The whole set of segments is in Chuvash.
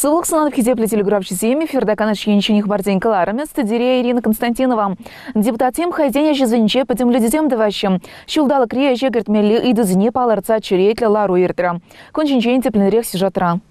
Сывлӑх сунатӑп, хисеплӗ телекуравҫӑсем. Эфирта Канаш енчен хыпарсен кӑларӑмӗ. Студире Ирина Константинова. Депутатсем хӑйсен ӗҫӗсенче пӗтӗмлетӳсем тӑваҫҫӗ. Ҫулталӑкри ӗҫе кӗртмелли ыйтусене палӑртса черетлӗ лару иртрӗ. Кун ҫинчен тӗплӗнрех сюжетра.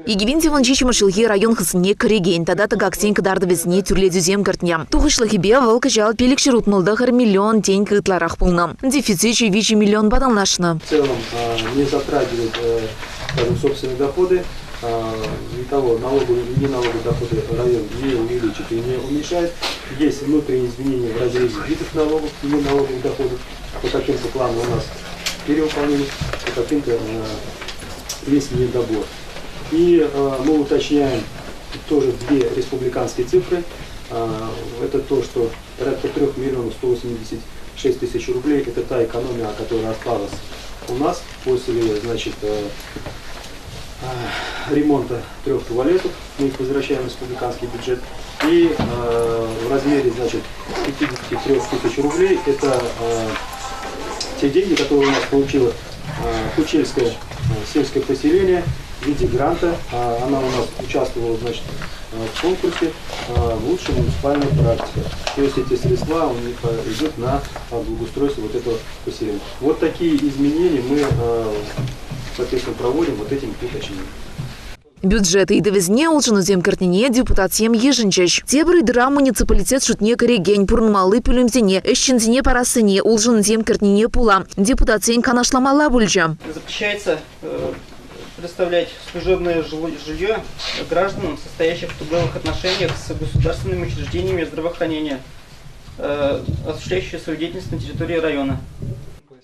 2017 ҫулхи район хыснине кӗрекен тата тӑкаксен кӑтартӑвӗсене тӳрлетӳсем кӗртнӗ. Тухӑҫлӑхӗпе вӑл кӑҫал 569 миллион тенкӗ ытларах пулнӑ. Дефицичӗ 3 миллионпа танлашнӑ. В целом не затрагивает, скажем, собственные доходы. Никого налоговые и неналоговые доходы район не увеличит и не уменьшает. Есть внутренние изменения в разрезе видов налогов и неналоговых доходов. По каким-то планам у нас перевыполнение, по каким-то есть недобор. И мы уточняем тоже две республиканские цифры. Это то, что порядка 3 миллионов 186 тысяч рублей – это та экономия, которая осталась у нас после, значит, ремонта трех туалетов. Мы их возвращаем в республиканский бюджет. И в размере, значит, 53 тысяч рублей – это те деньги, которые у нас получила Хучельское сельское поселение в виде гранта. Она у нас участвовала, значит, в конкурсе «Лучшая муниципальная практика». То есть эти средства у них идут на благоустройство вот этого поселения. Вот такие изменения мы, соответственно, проводим вот этим уточнением. Бюджет ыйтӑвӗсене улшӑнусем кӗртнине депутатсем йышӑнчӗҫ. Тепӗр ыйтура муниципалитет шутне кӗрекен пурӑнмалли пӳлӗмсене ӗҫченсене парассине улшӑнусем кӗртнине пула депутатсен канашламалла пулчӗ. Запрещается предоставлять служебное жилье гражданам, состоящих в трудовых отношениях с государственными учреждениями здравоохранения, осуществляющие свою деятельность на территории района.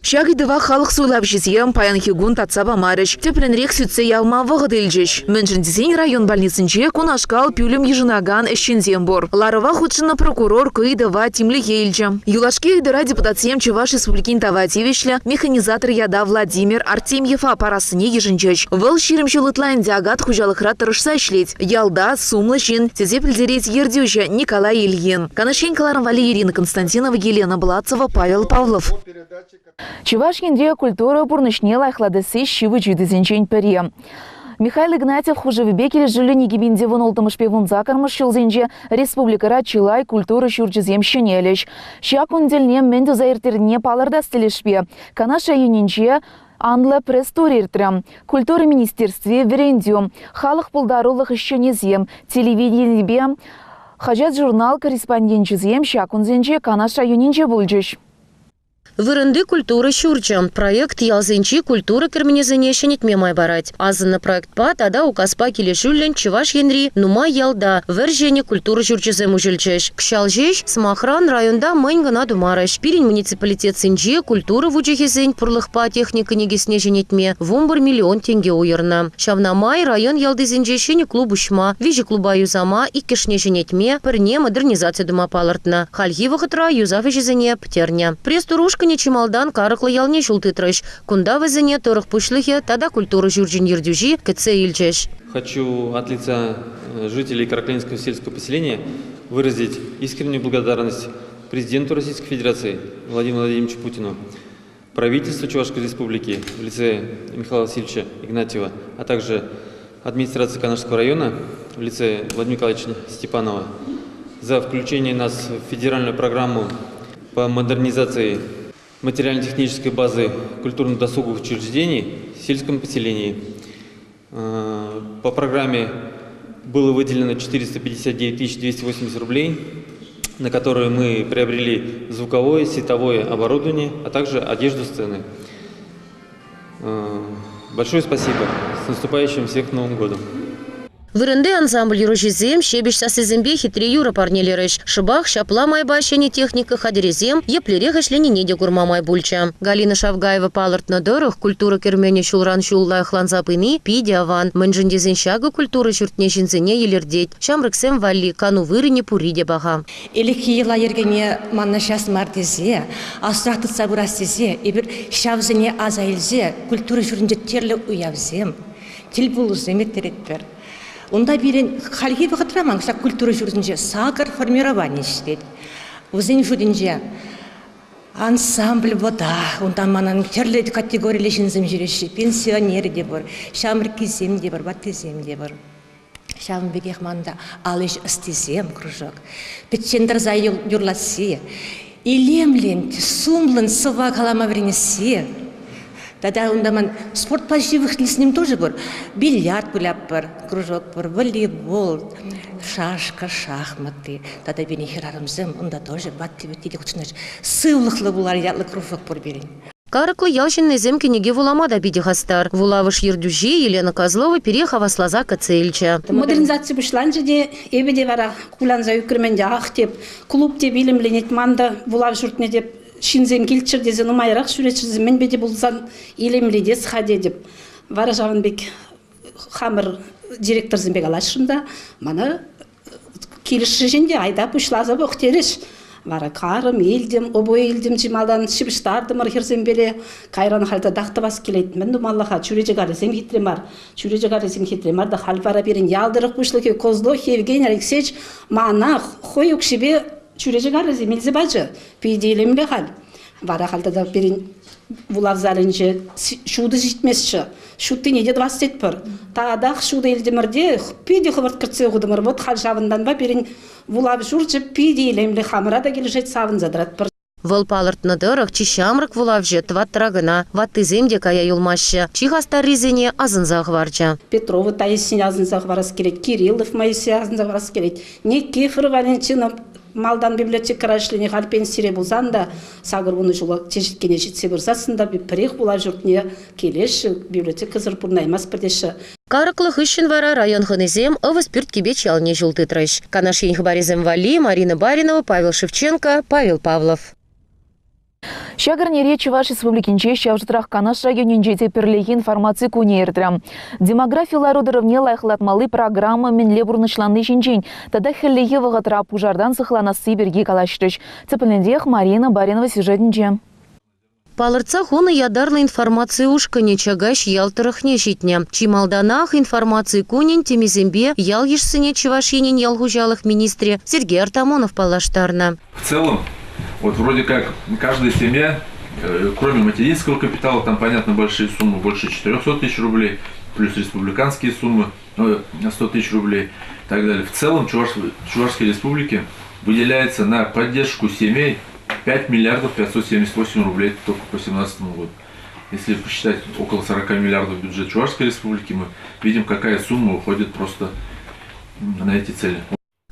Ҫак ыйтӑва халӑх суйлавҫисем паянхи кун татса памарӗҫ, тӗплӗнрех сӳтсе явма вӑхӑт илчӗҫ. Мӗншӗн тесен район больницинче кунашкал пӳлӗм йышӑнакан ӗҫченсем пур. Ларӑва хутшӑннӑ прокурор ку ыйтӑва тимлӗхе илчӗ. Юлашки ыйтура депутатсем Чӑваш Республикин тава тивӗҫлӗ механизатор ята Владимир Артемьева парассине йышӑнчӗҫ. Вӑл 20 ҫул ытла ӗнтӗ Агат хуҫалӑхра тӑрӑшса ӗҫлет. Ялта сумлӑ ҫын, тесе пӗлтерет ертӳҫӗ Николай Ильин. Канаш ен кӑларӑм валли Ирина Константинова, Елена Блацева, Павел Павлов. Чӑваш Енре культура пурнӑҫне лайӑхлатасси ҫивӗч ыйтусенчен пӗри. Михаил Игнатьев хушӑвӗпе килӗшӳллӗн 2016-мӗшпе 18-мӗш ҫулсенче республикӑра чылай культура ҫурчӗсем ҫӗнелӗҫ. Ҫак кун тӗлне мӗн туса ирттернине палӑртас тӗлӗшпе Канаш районӗнче анлӑ пресс-тур иртрӗ. Культура министерстви, вӗрентӳ, халӑх пултарулӑх ӗҫченӗсем, телевиденипе хаҫат-журнал корреспонденчӗсем ҫак кунсенче Канаш районӗнче пулчӗҫ. Вырӑнти культура ҫурчӗ проект ялсенчи культура керменӗсене ҫӗнетме май парать. Асӑннӑ проектпа тата указпа килӗшӳллӗн Чӑваш Енри нумай ялта вӗр ҫӗнӗ культура ҫурчӗсем уҫӑлчӗҫ. Кӑҫал ҫеҫ, сӑмахран, районта мӗн кӑна тумарӗҫ. Пирӗн муниципалитетсенче культура вучахӗсен пурлӑхпа техника никӗсне ҫӗнетме 11 миллион тенкӗ уйӑрнӑ. Ҫавна май район ялтисенче ҫӗнӗ клуб уҫма, виҫӗ клуба юсама, иккӗшне ҫӗнетме, пӗрне модернизаци тума палӑртнӑ. Хальхи вӑхӑтра юсав ӗҫӗсене пӗтернӗ. Пресс-тур ушкӑнӗ чи малтан Карӑклӑ ялне ҫул тытрӗҫ. Кунта вӗсене тӑрӑх пуҫлӑхӗ тата культура ҫурчӗн ертӳҫи кӗтсе илчӗҫ. Хочу от лица жителей Караклинского сельского поселения выразить искреннюю благодарность президенту Российской Федерации Владимиру Владимировичу Путину, правительству Чувашской Республики в лице Михаила Васильевича Игнатьева, а также администрации Канашского района в лице Владимира Николаевича Степанова за включение нас в федеральную программу по модернизации материально-технической базы культурно-досуговых учреждений в сельском поселении. По программе было выделено 459 280 рублей, на которые мы приобрели звуковое, световое оборудование, а также одежду сцены. Большое спасибо. С наступающим всех Новым годом! Вырӑнти ансамбль юрӑҫисем ҫепӗҫ сассисемпе хитре юрӑ парнелерӗҫ. Шӑпах ҫапла майпа ҫӗнӗ техника хатӗрӗсем еплерех ӗҫленине те курма май пулчӗ. Галина Шавгаева палӑртнӑ тӑрӑх, культура керменӗ ҫулран-ҫул лайӑхланса пыни питӗ аван. Мӗншӗн тесен ҫакӑ культура ҫуртне ҫынсене илӗртет. Ҫамрӑксем валли кану вырӑнӗ пурри те паха. Ӗлӗкхи йӑла-йӗркене манӑҫас мар тесе, асрах тытса пырас тесе эпир ҫавсене аса илсе культура ҫуртӗнче тӗрлӗ уявсем, тӗлпулусем ирттеретпӗр. Унта пирӗн хальхи вӑхӑтра ман ҫак культура ҫуртӗнче сакӑр формировани ӗҫлет. Вӗсен шутӗнче ансамбль вӑта, унта манӑн тӗрлӗ категориллӗ ҫынсем ҫӳреҫҫӗ, пенсионерӗ те пур, ҫамрӑккисем те пур, ваттисем те пур. Ҫавӑн пекех ман та ал ӗҫ ӑстисем кружок. Пӗччен тӑрса юрласси, илемлӗн, сумлӑн сӑвва калама вӗренесси. Тата унта ман спортпа ҫывӑх ним тоже пур. Бильярд вылятпӑр, кружок пур, волейбол, шашка, шахматы. Тата пирӗн хӗрарӑмсем унта тоже ватти-вӗтти те хутшӑнаҫҫӗ. Сывлӑхлӑ пулар ятлӑ кружок пур пирӗн. Карӑклӑ ял ҫыннисем кӗнеке вулама та питӗ хастар. Вулавӑш ертӳҫи Елена Козлова пире хавасласа кӗтсе илчӗ. Модернизаци пуҫланчӗ те, эпӗ те вара кулянса ӳкрӗм ӗнтӗ. Ах, теп, клуб те вилӗмленет ман та, вулав ҫуртне те ҫынсем килччӗр тесе нумайрах ҫӳреччӗр тесе мӗнпе те пулсан илемлетес-ха тетӗп. Вара ҫавӑн пек хамӑр директорсемпе калаҫрӑм та мана килӗшрӗҫ ӗнтӗ, айта пуҫласа пӑх терӗҫ. Вара карӑм илтӗм, обои илтӗм чи малтан, ҫыпӑҫтартӑмӑр хӗрсемпеле. Кайран халь татах тӑвас килет. Мӗн тумалла-ха? Чӳрече каррисем хитре мар. Чӳрече каррисем хитре мар та халь вара пирӗн ял тӑрӑх пуҫлӑхӗ Козлов Евгений Алексеевич мана хӑй укҫипе чӳрече каррисем илсе пачӗ. Питӗ илемлӗ халь. Вара халь тата пирӗн вулав залӗнче ҫутӑ ҫитместчӗ. Ҫуттине те тӑвас тетпӗр. Татах ҫутӑ илтӗмӗр те питӗ хӑвӑрт кӗртсе хутӑмӑр. Вӑт халь ҫавӑнтанпа пирӗн вулав ҫурчӗ питӗ илемлӗ, хамӑра та килӗшет, савӑнса тӑратпӑр. Вӑл палӑртнӑ тӑрӑх, чи ҫамрӑк вулавҫӑ тӑваттӑра кӑна, ваттисем те кая юлмаҫҫӗ. Чи хастаррисене асӑнса хӑварчӗ. Петрова Таисине асӑнса хӑварас килет, Кириллов Моисея асӑнса хӑварас килет, Никифор Валентинов малтан библиотекӑра ӗҫленӗ, халь пенсире пулсан та 80 ҫула теҫеткене ҫитсе пырсассӑн та пӗрех вулав ҫуртне килеҫҫӗ, библиотекӑсӑр пурӑнаймастпӑр теҫҫӗ. Карӑклӑ хыҫҫӑн вара район хӑнисем Ӑвӑспӳрт Кипеч ялне ҫул тытрӗҫ. Канаш ен хыпарӗсем валли Марина Баринова, Павел Шевченко, Павел Павлов. Ҫак эрнере Чӑваш Республикинче ҫав шутрах Канаш районӗнче те пӗрлехи информаци кунӗ иртрӗ. Демографи лару-тӑрӑвне лайӑхлатмалли программа мӗнле пурнӑҫланни ҫинчен тата хӗллехи вӑхӑтра пушартан сыхланасси пирки калаҫрӗҫ. Тӗплӗнрех Марина Баринова сюжетӗнче. Палӑртса хунӑ ятарлӑ информаци ушкӑнӗ Чакаҫ ял тӑрӑхне ҫитнӗ. Чи малтанах информаци кунӗн темисемпе ял-йышсене Чӑваш Енӗн ял хуҫалӑх министрӗ Сергей Артамонов паллаштарнӑ. В целом, вот вроде как каждая семья, кроме материнского капитала, там, понятно, большие суммы, больше 400 тысяч рублей, плюс республиканские суммы, 100 тысяч рублей и так далее. В целом Чувашской Республике выделяется на поддержку семей 5 миллиардов 578 рублей только по 2017 году. Если посчитать около 40 миллиардов бюджет Чувашской Республики, мы видим, какая сумма уходит просто на эти цели.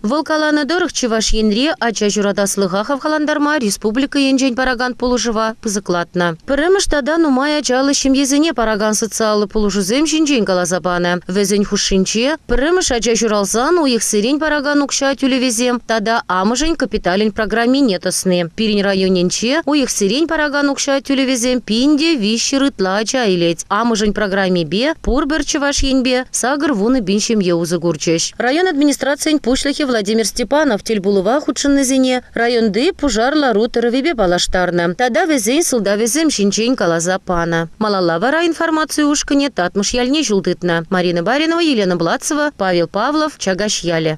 Вӑл каланӑ тӑрӑх, Чӑваш Енре ача ҫуратаслӑха хавхалантарма республика енчен паракан пулӑшӑва пысӑклатнӑ. Пӗрремӗш тата нумай ачаллӑ ҫемьесене паракан социаллӑ пулӑшусем ҫинчен каласа панӑ. Вӗсен хушшинче пӗрремӗш ача ҫуралсан уйӑхсерен паракан укҫа тӳлевӗсем тата амӑшӗн капиталӗн программине тӑсни. Пирӗн районӗнче уйӑхсерен паракан укҫа тӳлевӗсем 1300 ытла ача илет. Амӑшӗн программипе пурпӗр Чӑваш Енпе 80 пин ҫемье усӑ курчӗҫ. Район администрацийӗн пуҫлӑхӗ Владимир Степанов тӗлпулӑва хутшӑннисене районти пушар лару-тӑрӑвӗпе паллаштарнӑ тата вӗсен сӑлтавӗсем ҫинчен каласа панӑ. Малалла вара информаци ушкӑнӗ Татмӑш ялне ҫул тытнӑ. Марина Баринова, Елена Блацева, Павел Павлов, Чакаҫ ялӗ.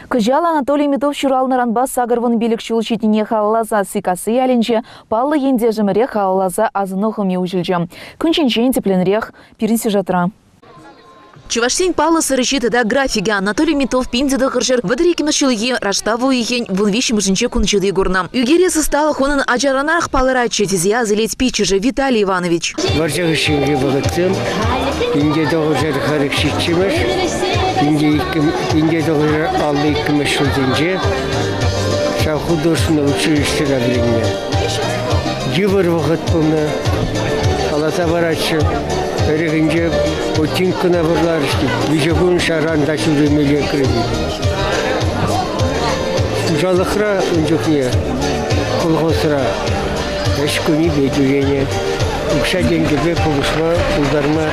Кӑҫал Анатолий Митов ҫуралнӑранпа 85 ҫул ҫитнине халалласа Сиккасси ялӗнче паллӑ ентешӗмӗре халалласа асӑну хӑми уҫӑлчӗ. Кун ҫинчен тӗплӗнрех пирӗн сюжетра. Чӑвашсен паллӑ сӑрӑҫи тата графикӗ Анатолий Митов 1932 ҫулхи раштав уйӑхӗн 13-мӗшӗнче кун ҫути курнӑ. Ӳкерес ӑсталӑх унӑн ачаранах палӑратчӗ тесе асилет пиччӗшӗ Виталий Иванович. Вӑрҫӑ хыҫҫӑнхи вӑхӑтсем 1947-мӗш, 1952-мӗш ҫулсенче ҫав художественное училищӗре вӗреннӗ. Йывӑр вӑхӑт пулнӑ, каласа паратчӗ. Пӗррехинче ботинкӑна вӑрларӗҫ тет. Виҫӗ кун ҫаран та ҫӳреме лекрӗ тет. Хуҫалӑхра ун чухне колхозра ӗҫ кунӗпе тӳленӗ. Укҫа-тенкӗпе пулӑшма пултарма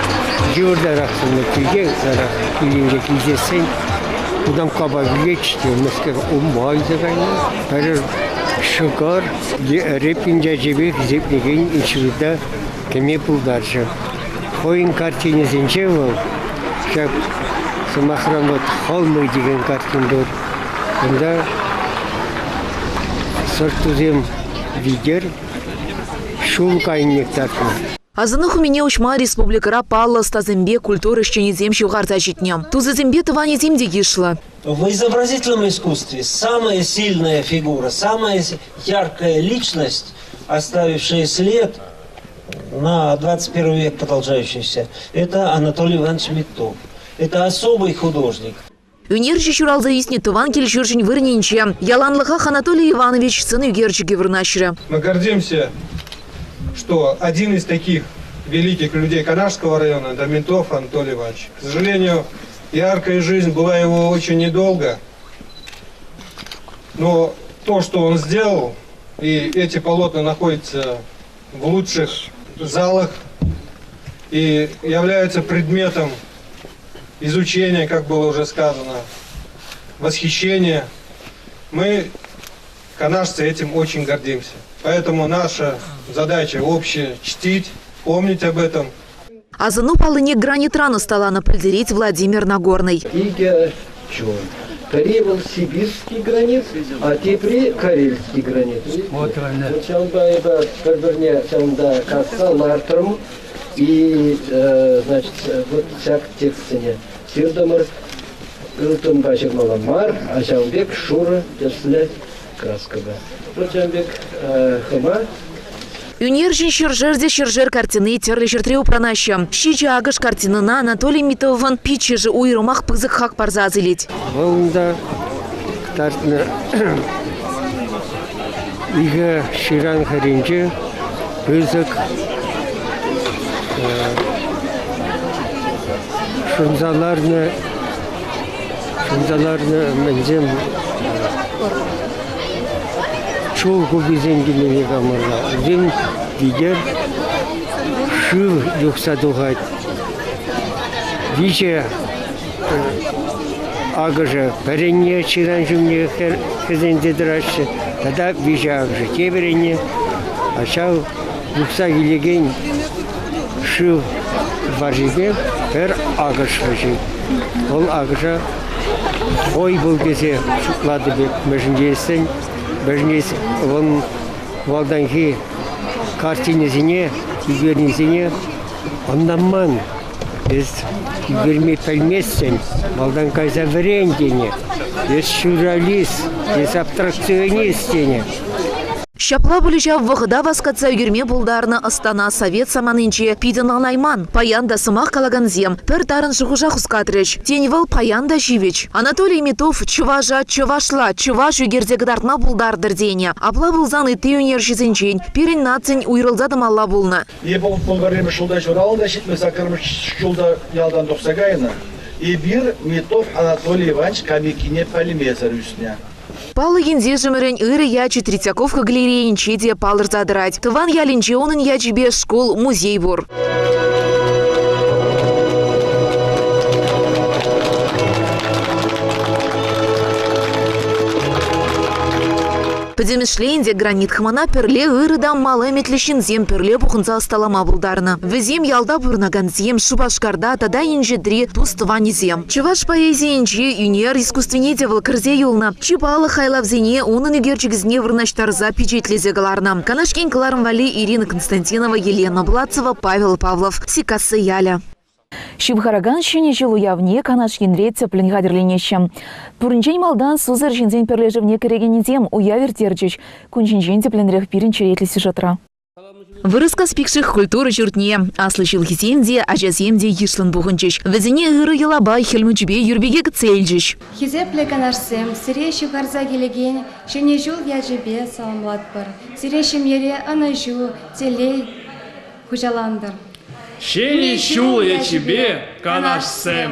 йывӑртарах пулнӑ. Килте ытларах килӗнче килсессӗн кутамккапа вилетчӗ те, мӗскер умма илсе кайнӑ. Пӗрер ҫӑкӑр Репин ячӗпе хисеплекен института кӗме пултарчӗ. Хӑйӗн картинисенче вӑл ҫак, сӑмахран, вот «Холмы» текен картин пур. Унта сӑрт-тусем витӗр ҫул кайнӑ татнӑ. Асӑну хӑмине уҫма республикӑра паллӑ ӑстасемпе культура ӗҫченӗсем ҫывхарса ҫитнӗ. Тусӗсемпе тӑванӗсем те йышлӑ. В изобразительном искусстве самая сильная фигура, самая яркая личность, оставившая след на 21 век продолжающийся, это Анатолий Иванович Миттов. Это особый художник. Ӳнерҫӗ ҫуралса ӳснӗ тӑван кил-ҫурчӗн вырӑнӗнче яланлӑхах Анатолий Иванович сӑн ӳкерчӗкӗ вырнаҫрӗ. Мы гордимся, что один из таких великих людей Канашского района, это Ментов Анатолий Иванович. К сожалению, яркая жизнь была его очень недолго, но то, что он сделал, и эти полотна находятся в лучших залах и являются предметом изучения, как было уже сказано, восхищения. Мы, канашцы, этим очень гордимся. Поэтому наша задача общая – чтить, помнить об этом. Асӑну паллине гранитран ӑсталанӑ, пӗлтерет Владимир Нагорный. Икӗ чун. Пӗри вӑл сибирский гранит, а тепри карельский гранит. Вот ҫавӑнпа эпӗ пӗр-пӗрне ҫавӑнта касса лартрӑм. И, значит, вот ҫак текстсене ҫыртӑмӑр. Ылтӑнпа ҫырмалла мар, а ҫавӑн пек шурӑ тӗслӗ краскӑпа. Вот ҫавӑн пек хӑма. Ӳнерҫӗн ҫӗршер те ҫӗршер картини тӗрлӗ ҫӗртре упранаҫҫӗ. Ҫичӗ акӑш картинӑна Анатолий Митовӑн пиччӗшӗ уйрӑмах пысӑк хак парса асилет. Вӑл унта кӑтартнӑ икӗ ҫыран хӗрринче пысӑк шӑнса ларнӑ шӑнса ларнӑ мӗнсем чул куписем килнӗ хамӑрта. Вӗсем витӗр шыв юхса тухать. Виҫӗ акӑшӗ пӗренне ҫыран ҫумне хӗсӗнсе тӑраҫҫӗ тата виҫӗ акӑшӗ тепӗренне. Ҫав юхса килекен шыв варрипе пӗр акӑш вӗҫет. Вӑл акӑша хӑй вӑл тесе шутлатӑп эп, мӗншӗн тесен вӑл малтанхи картинӑсене ӳкернисене ӑнланман. Эс ӳкерме пӗлместӗн, малтан кайса вӗрен тенӗ. Эс сюрреалист, эс абстракционист тенӗ. Ҫапла пулӗ ҫав вӑхӑта васкатса ӳкерме пултарнӑ ӑстана совет саманинче питӗ ӑнланайман. Паян та сӑмах калакансем пӗр тарӑн шухӑша хускатрӗҫ. Тен, вӑл паян та ҫивӗч. Анатолий Митов чӑваша чӑвашла чӑваш ӳкерсе кӑтартма пултартӑр тенӗ. Апла пулсан ытти ӳнерҫӗсенчен пирӗн нацин уйрӑлса тӑмалла пулнӑ. Эпӗ 61-мӗш ҫулта ҫуралнӑ, 78-мӗш ҫулта ялтан тухса кайнӑ. Эпир Митов Анатолий Иванович Камикине пӗлмесӗр ӳснӗ. Паллӑ ентешӗмӗрӗн ырӑ ячӗ Третьяковка галерейинче те палӑрса тӑрать. Тӑван ялӗнче унӑн ячӗпе шкул, музей пур. Пӗтӗмӗшле ӗнтӗ гранит хӑмана пӗрле ырӑ та мал ӗмӗтлӗ ҫынсем пӗрле пухӑнса ӑсталама пултарнӑ. Вӗсем ялта пурӑнакансем, Шупашкарта тата инҫетри тус-тӑванӗсем. Чӑваш поэзийӗнчи ӳнер искусствине те вӑл кӗрсе юлнӑ. Чи паллӑ хайлавсене унӑн ӳкерчӗкӗсене вырнаҫтарса пичетлесе кӑларнӑ. Канаш ен кӑларӑм валли Ирина Константинова, Елена Блацева, Павел Павлов. Сиккасси ялӗ. Ҫывхаракан Ҫӗнӗ ҫул уявне Канаш енре тӗплӗн хатӗрленеҫҫӗ. Пуринчен малтан сусӑр ҫынсен пӗрлешӗвне кӗрекеннисем уяв ирттерчӗҫ. Кун ҫинчен тӗплӗнрех пирӗн черетлӗ сюжетра. Вырӑскас Пикших культура ҫуртне аслӑ ҫулхисем те, ачасем те йышлӑн пухӑнчӗҫ. Вӗсене ырӑ йӑлапа Хӗл Мучипе Юрпике кӗтсе илчӗҫ. Хисеплӗ канашсем, сире ҫывхарса килекен Ҫӗнӗ ҫул ячӗпе саламлатпӑр. Сире ҫемьере ӑнӑҫу, телей хуҫалантӑр. Ҫӗнӗ ҫул ячӗпе, канашсем!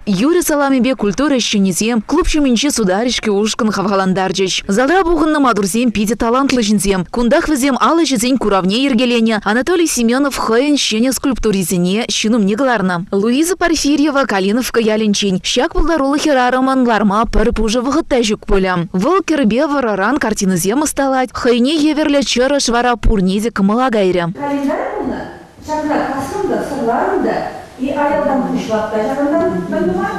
Юрӑ саламӗпе культура ӗҫченӗсем, клуб ҫумӗнчи Сударушки ушкӑн хавхалантарчӗҫ. Залра пухӑннӑ маттурсем питӗ талантлӑ ҫынсем. Кунтах вӗсем ал ӗҫӗсен куравне йӗркеленӗ. Анатолий Семенов хӑйӗн ҫӗнӗ скульптурисене ҫын умне кӑларнӑ. Луиза Порфирьева Калиновка ялӗнчен. Ҫак пултаруллӑ хӗрарӑмӑн ларма пӗр пушӑ вӑхӑт та ҫук пулӗ. Вӑл кӗрпе вӑрӑран картинӑсем ӑсталать, хӑйне евӗрлӗ чӑрӑш вара пурне те кӑмӑла кайрӗ. Календарь пулнӑ. Ҫакна касрӑм та, сӑрларӑм та, и аялтан пуҫлап та ҫакӑнтан мӗн тума,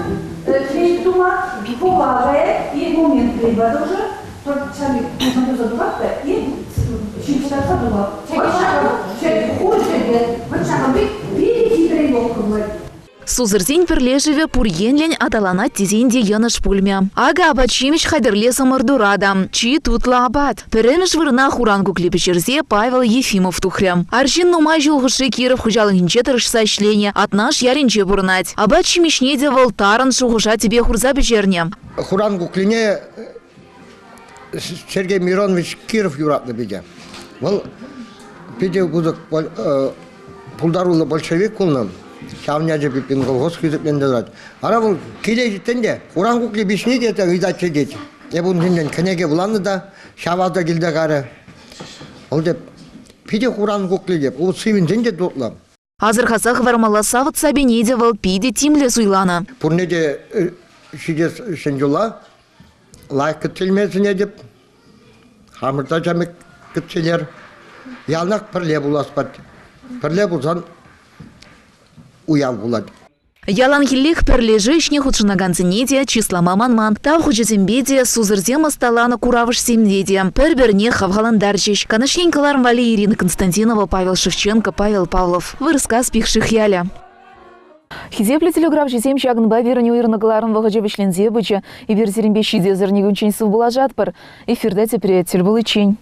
клей тума, пула каять, и момент клейпа тоже, ҫав пек туса тухать та, и Ҫын кӑтартса тухать. Хур чӗрте, вӑт ҫакӑн пек питӗ хитре елка пулать. Сусӑрсен пӗрлешӗвӗ пур енлӗн аталанать тесен те йӑнӑш пулмӗ. Акӑ апат-ҫимӗҫ хатӗрлес ӑмӑртура та чи тутлӑ апат. Пӗрремӗш вырӑна хуран кукли пӗҫерсе Павел Ефимов тухрӗ. Арҫын нумай ҫул хушши Киров хуҫалӑхӗнче тӑрӑшса ӗҫленӗ, Атнаш ялӗнче пурӑнать. Апат-ҫимӗҫне те вӑл тарӑн шухӑша тӗпе хурса пӗҫернӗ. Хуран куклине Сергей Миронович Киров юратнӑ питӗ. Вӑл питӗ пысӑк пултаруллӑ большевик пулнӑ. Ҫавӑн ячӗпе пин колхоз хисепленсе тӑрать. Ара вӑл киле ҫитсен те хуран кукли пиҫни те ыйтатчӗ тет. Эп ун ҫинчен кӗнеке вуланӑ та ҫава та килсе карӗ. Вӑл теп питӗ хуран кукли теп, ул сивӗнсен те тутлӑ. Асӑрхаса хӑвармалла савӑт-сапине те вӑл питӗ тимлӗ суйланӑ. Пурне те ҫитес ҫӗн ҫула лайӑх кӗтсе сӗнетӗп. Хамӑрта чамик кӗтселер. Яланах пӗрле пулас пать. Пӗрле пулсан уяв пулать. Яланхиллех пӗрлешӳ ӗҫне хутшӑнакансене те чыслама манман. Тав хучӗсемпе те, сусӑрсем ӑсталанӑ куравӑшсемпе те пӗр-пӗрне хавхалантарчӗҫ. Канаш ен кӑларӑм валли Ирина Константинова, Павел Шевченко, Павел Павлов. Вырӑскас Пикших ялӗ. Хисеплӗ телеграфҫӑсем ҫакӑнпа пирӗн уйӑрнӑ кӑларӑм вӑхӑчӗ вӗҫленсе пычӗ. Эпир сирӗнпе ҫитес эрнекунччен сывпуллашатпӑр. Эфирта тепре тӗл пуличчен.